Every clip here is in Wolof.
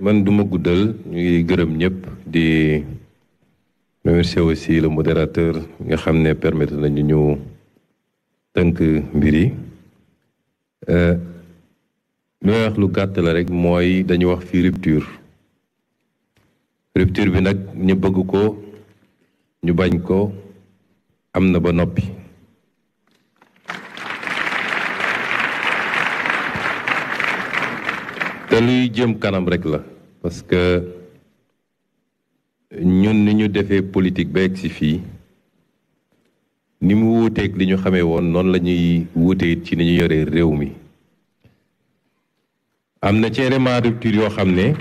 man duma guddal ñu ngi gërëm ñëpp di remercier aussi le modérateur nga xam ne permettre nañu ñu tënk mbir yi lu may wax lu gàtt la rek mooy dañu wax fii rupture bi nag ñu bëgg ko ñu bañ ko am na ba noppi te luy jëm kanam rek la parce que ñun ni ñu defee politique ba egg si fii ni mu wuuteeg li ñu xamee woon noonu la ñuy wuutee ci ni ñu yoree réew mi am na ci élément rupture yoo xam ne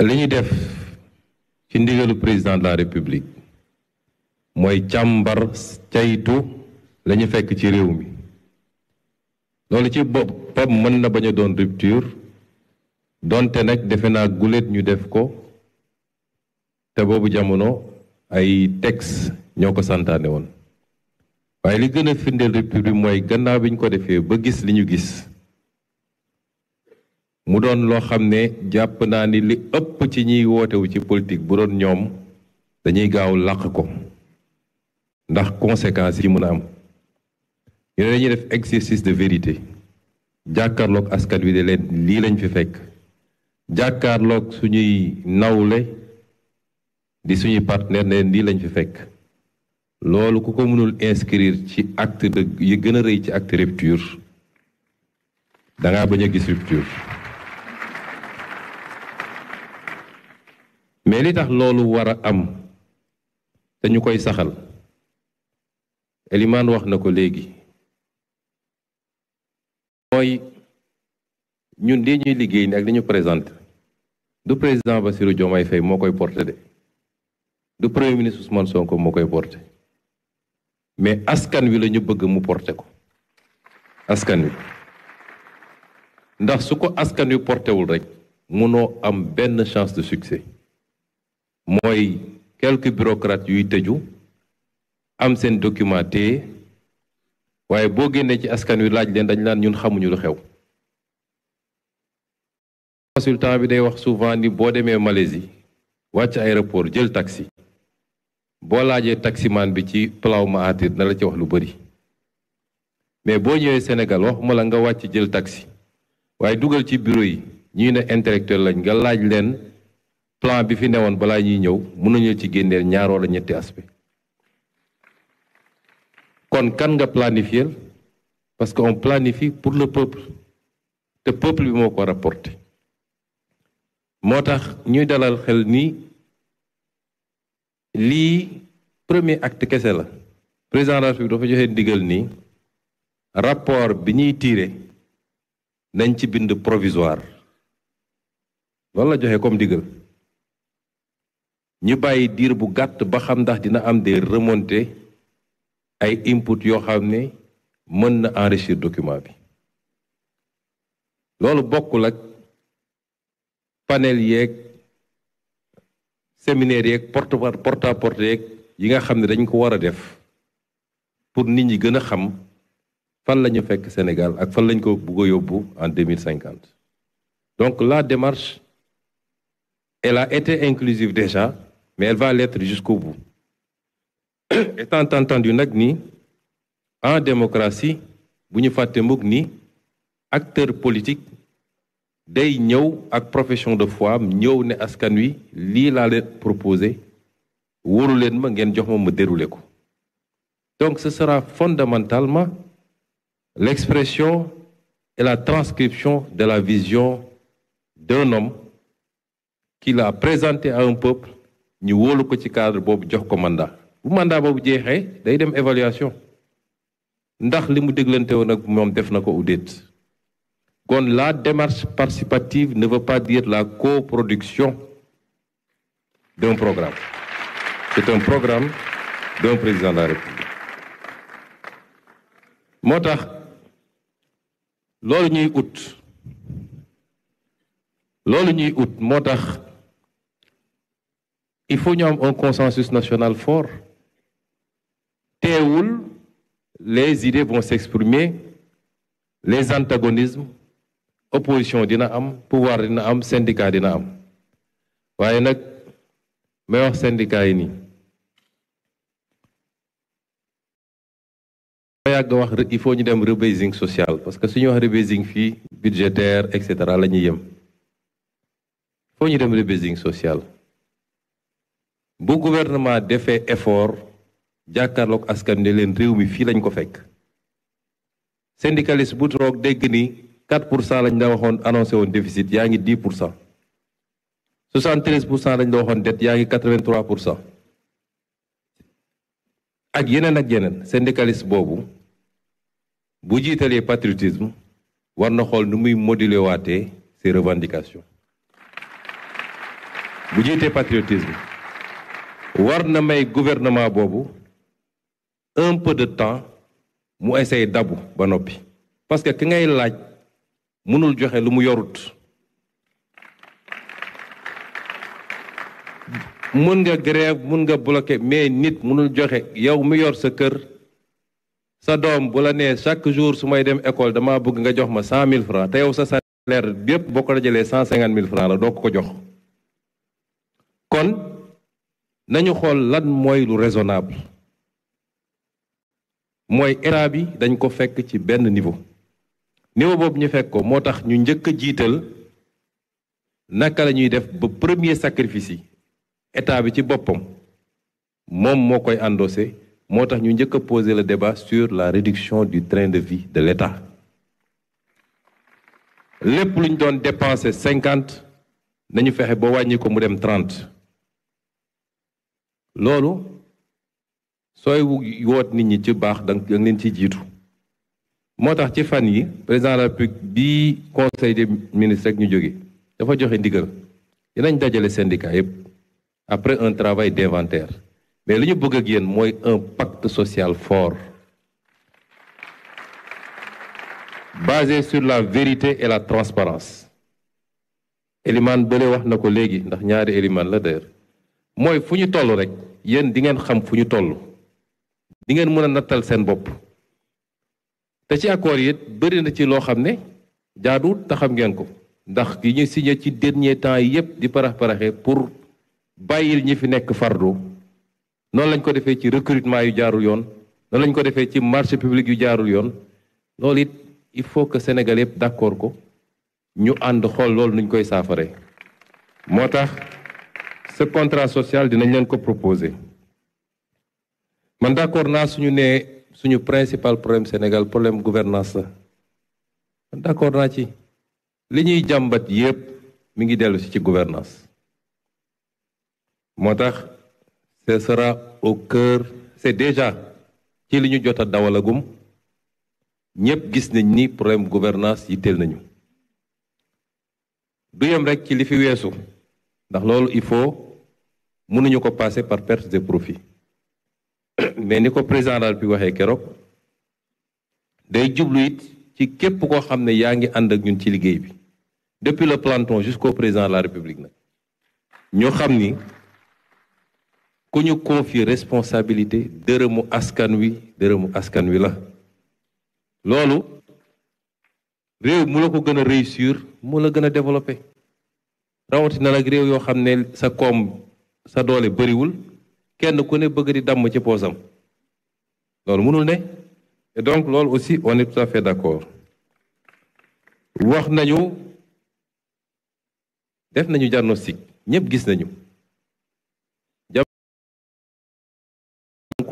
li ñu def ci ndigalu président de la république mooy càmbar caytu la ñu fekk ci réew mi loolu ci boppam mën na bañ a doon rupture donte nag defe naa guléet ñu def ko te boobu jamono ay texte ñoo ko santaane woon waaye li gën a firndeel rupture bi mooy gannaaw bi ñu ko defee ba gis li ñu gis mu doon loo xam ne jàpp naa ni li ëpp ci ñiy wootewu ci politique bu doon ñoom dañuy gaaw làq ko ndax conséquences yi mën a am ñu ne dañuy def exercice de vérité jàkkaarloog askan wi de leen lii lañ fi fekk jàkkaarloog suñuy nawle di suñuy partenaire ne leen lii lañ fi fekk loolu ku ko mënul inscrire ci acte de yi gën a rëy ci acte rupture da ngaa bañ a gis rupture mais li tax loolu war a am te ñu koy saxal Elimane wax na ko léegi mooy ñun lii ñuy liggéey ni ak li ñu présenté du président Bassirou Diomaye Faye moo koy porté de du premier ministre Ousmane Sonko moo koy porté mais askan wi la ñu bëgg mu porté ko askan wi ndax su ko askan wi porté wul rek mënoo am benn chance de succès mooy quelques bureaucrates yuy tëju am seen documenté waaye boo génnee ci askan wi laaj leen dañ naan ñun xamuñu lu xew consultant bi day wax souvent ni boo demee Malaisie wàcc aéroport jël taxi boo laajee taximan bi ci Plaw Mahathir na la ci wax lu bari mais boo ñëwee Sénégal waxuma la nga wàcc jël taxi waaye dugal ci bureau yi ñuy ne intellectuel lañ nga laaj leen plan bi fi newoon balaa ñuy ñëw mënuñu ci génneel ñaar wala ñetti aspect kon kan nga planifier parce que on planifie pour le peuple te peuple bi moo ko rapporté moo tax ñuy dalal xel ni lii premier acte kese la président de la République dafa joxe ndigal ni rapport bi ñuy tiire nañ ci bind provisoire loolu la joxe comme ndigal ñu bàyyi diir bu gàtt ba xam ndax dina am des remontées ay input yoo xam ne mën na enrichir document bi loolu bokkul ak panel yeeg séminaire yeeg porte à porte yeeg yi nga xam ne dañ ko war a def pour nit ñi gën a xam fan la ñu fekk Sénégal ak fan lañ ko bugg a yóbbu en 2050 donc la démarche elle a été inclusive déjà mais elle va l'être jusqu'au bout étant entendu nag ni en démocratie bu ñu fàtte mukk ni acteur politique day ñëw ak profession de foi am ñëw ne askan wi lii laa leen proposé wóoru leen ma ngeen jox ma déroulé ko donc ce sera fondamentalement l'expression et la transcription de la vision d'un homme qu'il a présenté à un peuple ñu wóolu ko ci cadre boobu jox ko mandat bu mandat boobu jeexee day dem évaluation ndax li mu déglante woon ak moom def na ko ou déet kon la démarche participative ne veut pas dire la coproduction d'un programme c'est un programme d'un président de la République moo tax loolu ñuy ut moo tax il faut ñu am un consensus national fort teewul les idées vont s'exprimer les antagonismes opposition dina am pouvoir dina am syndicat dina am waaye nag may wax syndicat yi nii ma yàgg wax il faut ñu dem rebasing social parce que suñu wax rebasing fii budgétaire et cetera la ñuy yem faut ñu dem rebasing social bu gouvernement defee effort jàkkaarloog askan ne leen réew mi fii lañ ko fekk syndicaliste bu toog dégg ni 4% lañ la waxoon annoncé woon déficit yaa ngi 10%. 73% lañ la waxoon dette yaa ngi 83%. ak yeneen syndicaliste boobu bu jiitalee patriotisme war na xool nu muy moduler waatee ses revendications bu jiitee patriotisme war na may gouvernement boobu un peu de temps mu essayer dabu ba noppi parce que ki ngay laaj mënul joxe lu mu yorut mën nga grève mën nga bloquer mais nit mënul joxe yow mi yor sa kër sa doom bu la nee chaque jour su may dem école dama bëgg nga jox ma 100 000 francs te yow sa salaire bépp boo ko dajalee 150 000 francs la doo ko jox kon nañu xool lan mooy lu raisonnable mooy état bi dañ ko fekk ci benn niveau boobu ñu fekk ko moo tax ñu njëkk a jiital naka la ñuy def ba premier sacrifice yi état bi ci boppam moom moo koy endossé moo tax ñu njëkk a poser le débat sur la réduction du train de vie de l'état lépp lu ñu doon dépenser 50 nañu fexe ba wàññi ko mu dem 30 loolu sooy woot nit ñi ci baax danga leen ci jiitu moo tax ci fan yi président de la République bi conseil des ministres rek ñu jóge dafa joxe ndigal dinañ dajale syndicat yépp après un travail d'inventaire mais li ñu bëgg ak yéen mooy un pacte social fort basé sur la vérité et la transparence Eliman bële wax na ko léegi ndax ñaari Eliman la d'ailleurs mooy fu ñu toll rek yéen di ngeen xam fu ñu toll di ngeen mën a nattal seen bopp te ci accord yi bëri na ci loo xam ne jaaduwut te xam ngeen ko ndax yi ñu signé ci dernier temps yi yépp di parax-paraxe pour bàyyil ñi fi nekk fardo noonu lañ ko defee ci recrutement yu jaarul yoon noonu lañ ko defee ci marché public yu jaarul yoon loolu it il faut que Sénégal yépp d'accord ko ñu ànd xool loolu nuñ koy saafare moo tax ce contrat social dinañ leen ko proposer man d'accord naa suñu nee suñu principal problème Sénégal problème gouvernance la man d'accord naa ci li ñuy jàmbat yépp mi ngi dellu ci gouvernance moo tax ce sera au cœur c'est déjà ci li ñu jot a dawalagum ñépp gis nañ ni problème gouvernance yitteel nañu du yem rek ci li fi weesu ndax loolu il faut mënuñu ko passer par perte de profit mais ni ko président daal bi waxee keroog day jublu it ci képp koo xam ne yaa ngi ànd ak ñun ci liggéey bi depuis le planton jusqu'au président de la République nag ñu xam ni ku ñu confier responsabilité dërëmu askan wi la loolu réew mu la ko gën a réussir mu la gën a développer rawatina nag réew yoo xam ne sa koom sa doole bariwul kenn ku ne bëgg di damm ci poosam loolu mënul ne et donc loolu aussi on est tout à fait d'accord wax nañu def nañu diagnostic ñëpp gis nañu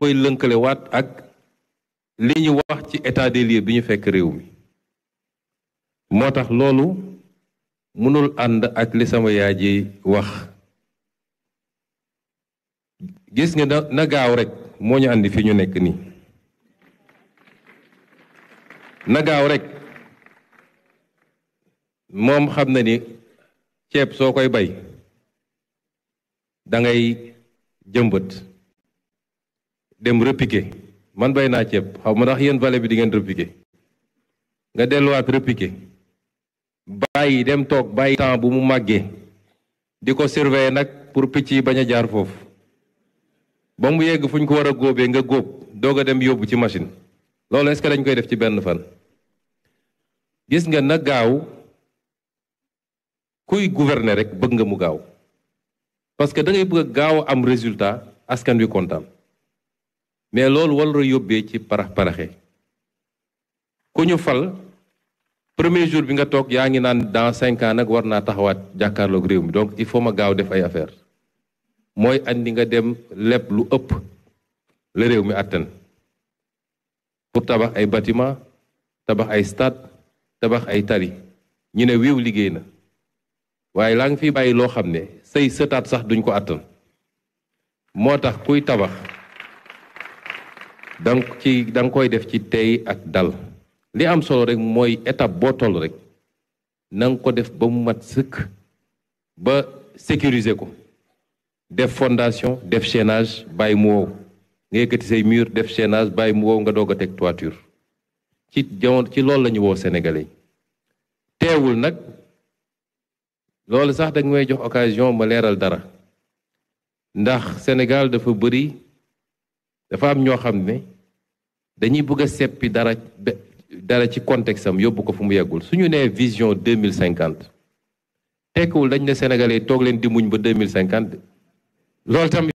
koy lënkale waat ak li ñu wax ci état des lieux bi ñu fekk réew mi moo tax loolu mënul ànd ak li sama yaay ji wax gis nga na gaaw rek moo ñu andi fi ñu nekk nii na gaaw rek moom xam na ni ceeb soo koy bay da ngay jëmbët dem repiquer man bay naa ceeb xaw ma ndax yéen vallée bi di ngeen repiquer nga delluwaat repiquer bàyyi dem toog bàyyi temps bu mu màggee di ko surveiller nag pour picc yi bañ a jaar foofu ba mu yegg fu ñu ko war a góobee nga góob doog a dem yóbbu ci machine loolu est-ce que dañ koy def ci benn fan gis nga na gaaw kuy gouverner rek bëgg nga mu gaaw parce que da ngay bëgg gaaw am résultat askan wi kontaan mais loolu wala yóbbee ci parax-paraxe ku ñu fal premier jour bi nga toog yaa ngi naan dans 5 ans nag war naa taxawaat jàkkaarloog réew mi donc il faut ma gaaw def ay affaire mooy andi nga dem lépp lu ëpp la réew mi àttan pour tabax ay bâtiment tabax ay stade tabax ay tali ñu ne wiiw liggéey na waaye laa ngi fi bàyyi loo xam ne say sëtaat sax duñ ko àttan moo tax kuy tabax da nga koy def ci tey ak dal li am solo rek mooy étape boo toll rek na nga ko def ba mu mat sëkk ba sécuriser ko def fondation def chaînage bàyyi mu wow nga yëkkati say mur def chaînage bàyyi mu wow nga doog a teg toiture ci jamono ci loolu la ñu woo Sénégalais teewul nag loolu sax da nga may jox occasion ma leeral dara ndax Sénégal dafa bëri dafa am ñoo xam ne dañuy bëgg a seppi dara ci contexte am yóbbu ko fu mu yeggul suñu nee vision 2050 tekkiwul dañ ne Sénégalais toog leen di muñ ba 2050 loolu tam